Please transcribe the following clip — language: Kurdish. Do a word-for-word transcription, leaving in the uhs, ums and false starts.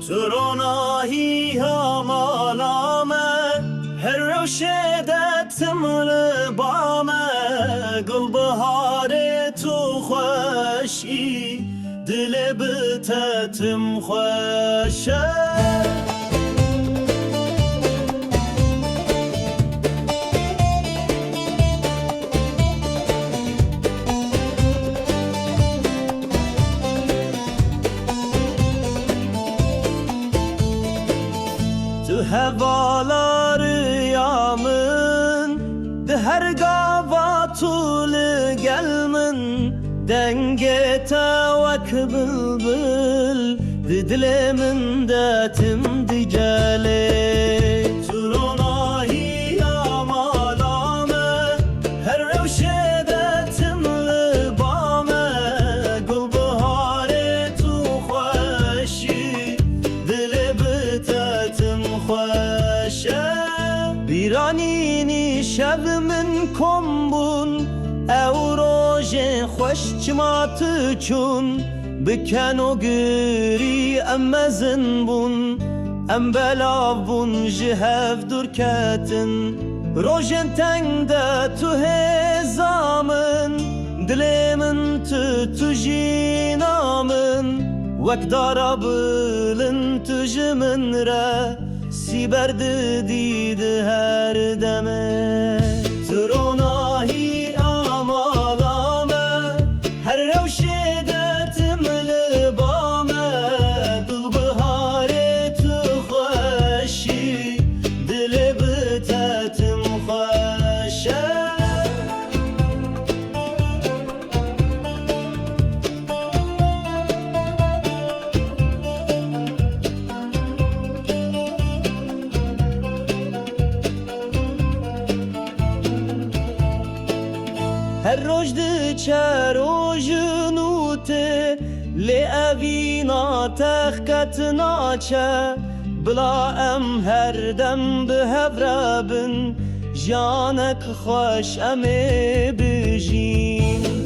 Tu ronahî ya mala me, her rewşê de tim li ba me, gulbiharê tu xweş î, dilê bi te tim xweş e. Tu hevala riya min, di her gava tu li gel min, dengê te wek bilbil di dilê min de tim digelê. Tu ronahî ya mala me, her rewşê de tim li ba me, gulbiharê tu xweş î, dilê bi te tim xweş e. Bîranînî şev min kom bûn, ew rojên xweş çima tu çûn, bi kenogirî em mezin bûn, em belav bûn ji hev dûr ketin. Rojên teng de tu hêza min, dilê min tu, tu jîna min, wek dara bilind tu ji min re sîber didî di her demê. Tu ronahî ya mala me, her rewşê de tim li ba me, gulbiharê tu xweş î, dilê bi te tim xweş e. Her roj diçe roj nû tê, lê evîna te xket naçe. Bila em her dem bi hev re bin, jiyanek xweş em ê bijîn.